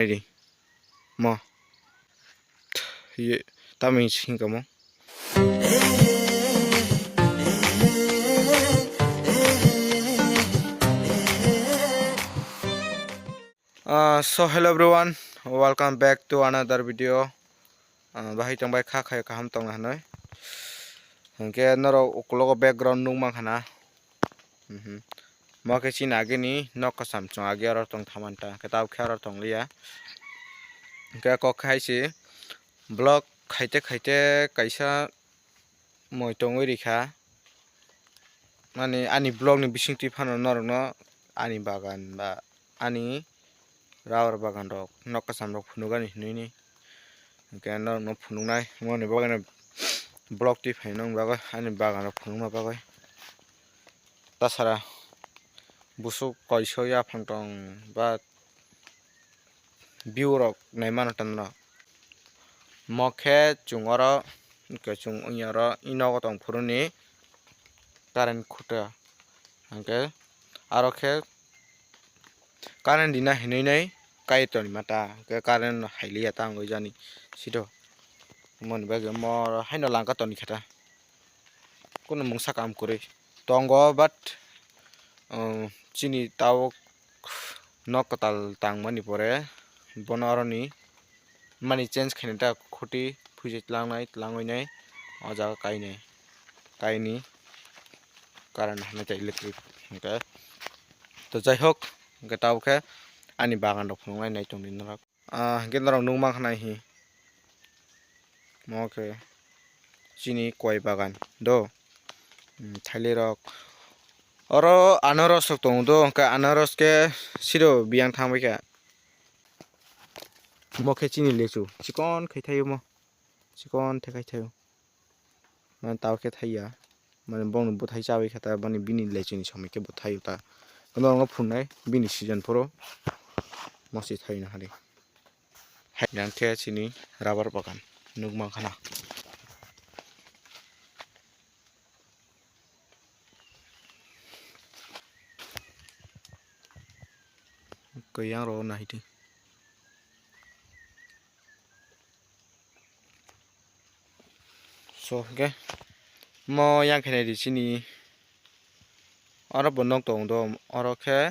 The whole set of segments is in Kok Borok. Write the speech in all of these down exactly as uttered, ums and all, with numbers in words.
Ready. Mo. Ye, tamo hinwi singkamo. Ah, so hello everyone, welcome back to another video. Ah, bahai tongbai kha khayo kaham tongna hinwi. Hwnkhe norok ukulogo background nukmankha na. Mhm. Mo khe chini agini nok kwcham chwng agi oro tong thamanta, khe tabuk khe oro tongliya. Hwnkhe kok khe hai se vlog khaite khaite kaisa moi tongwi rikha. Mani ani vlog ni bisingtwi phano norokno ani bagan ba ani rubber bagan rok nok kwcham rok phunukani hinwi ni. Hwnkhe norokno phunuknai moni bagwi no vlog twi phaina bagwi ani bagan rok phunukna bagwi. Tasara busuk koiso yaphang tong ba view rok naimano tongno. Mo khe chwng oro, hwnkhe chwng wngya oro i nogo tong phuru ni current khuta. Hwnkhe aro khe current rina hinwi nai kai toni mata, hwnkhe current no hai liya ta wngwi jani sito. Moni bagwi mo oro haino langka toni khe ta. Kunu mungsa kam kwrwi tongo, but, um, chini tabuk nok kwtal tangmani pore bono aroni mani change khaina ta khuti phuije tlangnai, tlangwi nai o jaga kainai, kaini current hanai ta electric hwnkhe. To jai hok, hwnkhe tabuk khe ani bagan rok phunuknai nai tongdi norok. Ah, hwnkhe norok nukmankha nai hi. Mo khe chini koi bagan do. Hmm, thailirok. Oro anaros rok tongo do, hwnkhe anaros khe siro biyang thangbaikha. Mo khe chini lechu, chikon khai thaio mo. Chikon the khai thaio. Mane tao khe thaiya. Mane bongni bwthai chawi khe ta, mane bini lechuni somoi khe bo thaio ta. Kwbangma phunai bini season phoro mosi thaina hari. Hai yang khe chini rubber bagan nukmankha na. Kwyangrok naidi. So, hwnkhe mo yang khe naidi chini oro bo nok tongo do, oro khe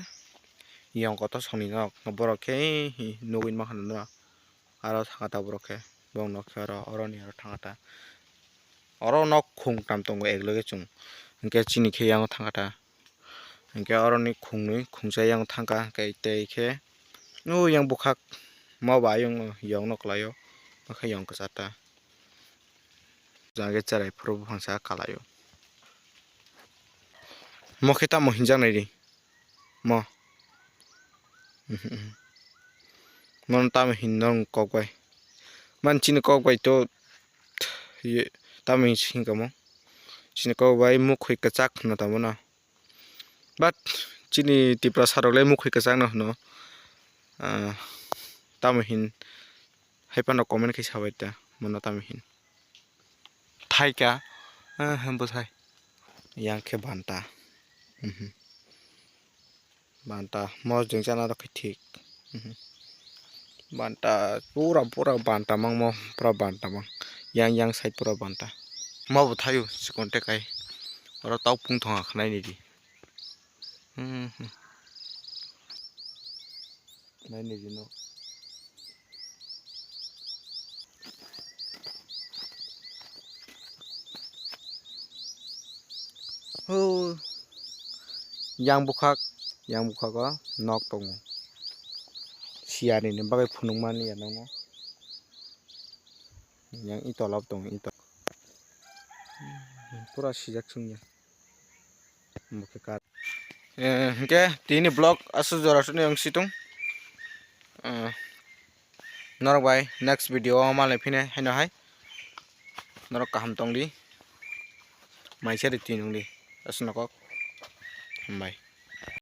yong kotor songni nok, borok khe nugwi mankha na. Aro thangata borok khe, borok nok khe oro, oroni aro thangata. Oro nok khung tam tongo ek loge chwng, hwnkhe chini khe yang thangata. Hwnkhe oroni khungnwi khungsa yang thangka, hwnkhe tei khe o yang bwkhak mo bai ayung yong no kwlaio, hakhe yong kwchar ta. Jang khe cherai phuru buphang sa kwlaio. Mo khe tamo hinjak nai di. Mo. Mono tamo hin nong kok bai. Man chini kok bai to ye tamo hin sing kamo. Chini kok bai mukhwi kwchak hwno tamo no. But chini Tiprasa rok le mukhwi kwchak no hwno. Ah, tamo hin hai phano comment khe sabai ta mono tamo hin. Thaika, eh, bwthai. Yang khe banta. Mhm. Banta, mosjwng chana rok khe thik. Mhm. Banta, pura, pura banta mangmo, pura banta mang. Yang, yang side pura banta. Mo bo thaio, chikon te kai. Oro tau pung thonga khnai ni di. Mhm. Nai ni di no. Ho, yang bwkhak, yang bwkhago nok tongo. Siyani ni bagwi phunukmani ya nokno. Yang i tola bo tongo, i tola. Pura sijak chwngya. Omo khe kar. Eh, hwnkhe tini vlog aswk jora swnwi wng situng. Eh, norok bai next video o malai phine haino hai. Norok kaham tongdi. Maisa ri twi nungdi. Aswk nokok. Hambai.